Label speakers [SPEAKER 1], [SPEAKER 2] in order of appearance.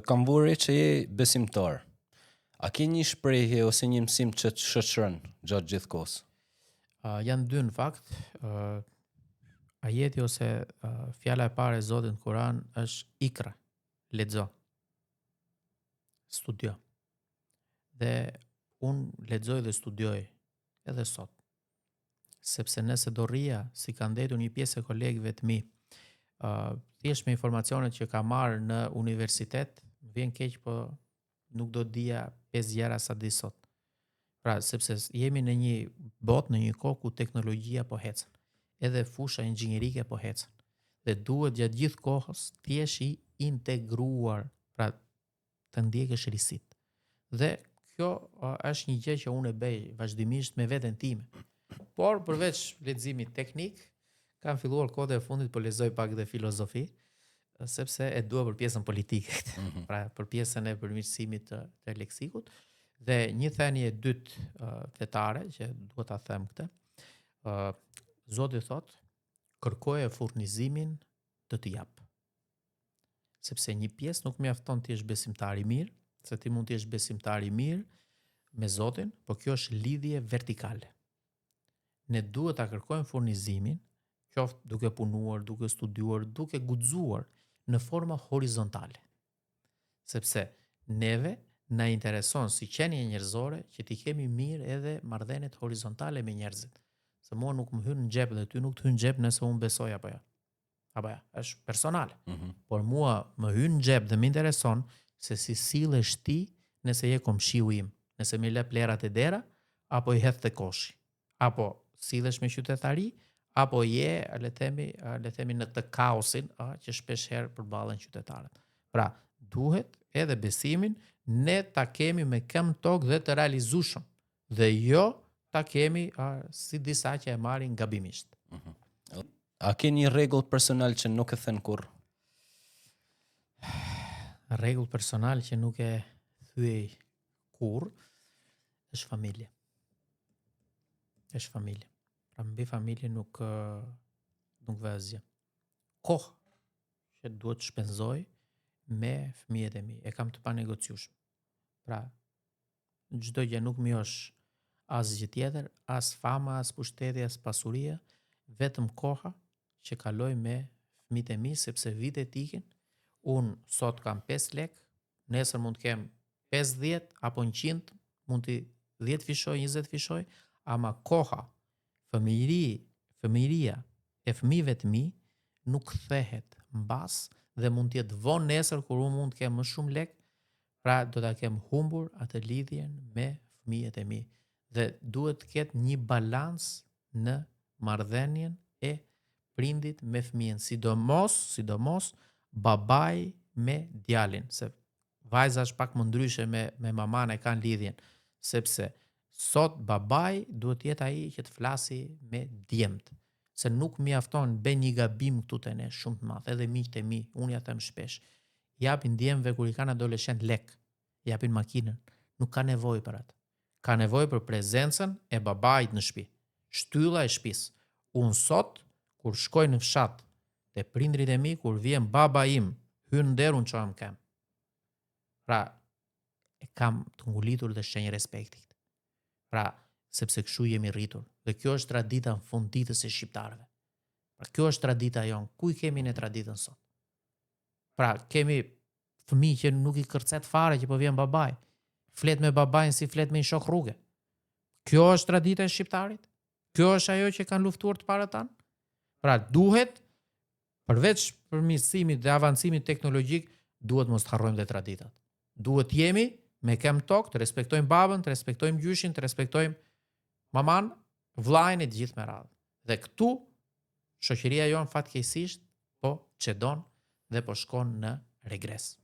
[SPEAKER 1] Kam vu re që je besimtar. A ke një shprehje ose një mësim që të shoqëron gjatë gjithë
[SPEAKER 2] kohës? Uh, janë dy në fakt. Uh, ajeti ose uh, fjala e parë e Zotit në Kur'an është ikra, lexo. Studio. Dhe unë lexoj dhe studioj edhe sot. Sepse nëse do rrija, si ka ndenjur një pjesë e kolegëve të mi, uh, thjesht me informacionet që kam marrë në universitet, më vjen keq, po nuk do dija pesë gjëra sa di sot. Pra, sepse jemi në një botë, në një kohë ku teknologjia po ecën, edhe fusha inxhinierike po ecën. Dhe duhet gjatë gjithë kohës të jesh i integruar, pra të ndjekësh risitë. Dhe kjo është një gjë që unë e bëj vazhdimisht me veten time. Por përveç leximit teknik, kam filluar kohët e fundit po lexoj pak dhe filozofi, sepse e dua për pjesën politike këtë, mm -hmm. pra për pjesën e përmirësimit të, të leksikut. Dhe një thënie e dytë uh, fetare që dua ta them këtë, uh, Zoti thotë, kërkoje furnizimin do të jap. Sepse një pjesë nuk mjafton të jesh besimtar i mirë, se ti mund të jesh besimtar i mirë me Zotin, po kjo është lidhje vertikale. Ne duhet ta kërkojmë furnizimin, qoftë duke punuar, duke studiuar, duke guxuar në forma horizontale. Sepse neve na intereson si qenie njerëzore që t'i kemi mirë edhe marrëdhëniet horizontale me njerëzit. Se mua nuk më hyn në xhep dhe ty nuk të hyn në xhep nëse unë besoj apo jo. Apo jo, është personale. Mm -hmm. Por mua më hyn në xhep dhe më intereson se si sillesh ti nëse je komshiu im, nëse m'i lë plehrat te dera apo i hedh te koshi. Apo sillesh me qytetari apo je, le të themi, le të themi në këtë kaosin a, që shpesh herë përballen qytetarët. Pra, duhet edhe besimin ne ta kemi me këmbë në tokë dhe të realizueshëm dhe jo ta kemi a, si disa që e marrin gabimisht. Mm
[SPEAKER 1] -hmm. A ke një rregull personal që nuk e then
[SPEAKER 2] kurrë? Rregull personal që nuk e thyej kurrë është familja. Është familja. Pra mbi familje nuk nuk vë asgjë. Kohë që duhet të shpenzoj me fëmijët e mi. E kam të panegociueshme. Pra, çdo gjë nuk më josh asgjë tjetër, as fama, as pushteti, as pasuria, vetëm koha që kaloj me fëmijët e mi, sepse vitet ikin, unë sot kam 5 lek, nesër mund të kem 50 apo 100, mund t'i 10 fishoj, 20 fishoj, ama koha, fëmijëri, fëmijëria e fëmijëve të mi nuk kthehet mbas dhe mund të jetë vonë nesër kur unë mund të kem më shumë lek, Pra do ta kem humbur atë lidhjen me fëmijët e mi dhe duhet të ketë një balancë në marrëdhënien e prindit me fëmijën, sidomos, sidomos babai me djalin, se vajza është pak më ndryshe me me mamanë e kanë lidhjen, sepse sot babai duhet të jetë ai që të flasi me djemtë, se nuk mjafton bën një gabim këtu te ne shumë të madh, edhe miqtë e mi, unë ja them shpesh, Japin djemve kur i kanë adoleshent lek, japin makinën, nuk ka nevojë për atë. Ka nevojë për prezencën e babait në shtëpi. Shtylla e shtëpisë. Unë sot kur shkoj në fshat te prindërit e mi kur vjen baba im, hyn në derë unë çohem këmbë. Pra e kam të ngulitur dhe shenjë respekti. Pra, sepse kështu jemi rritur dhe kjo është tradita në fund ditës e shqiptarëve. Pra kjo është tradita jonë. Ku i kemi ne traditën sot? Pra, kemi fëmijë që nuk i kërcet fare që po vjen babai. Flet me babain si flet me një shok rruge. Kjo është tradita e shqiptarit? Kjo është ajo që kanë luftuar të parët tanë? Pra, duhet përveç përmirësimit dhe avancimit teknologjik, duhet mos të harrojmë dhe traditat. Duhet të jemi me këmbë tokë, të respektojmë babën, të respektojmë gjyshin, të respektojmë maman, vllain e të gjithë me radhë. Dhe këtu shoqëria jonë fatkeqësisht po çedon dhe po shkon në regres.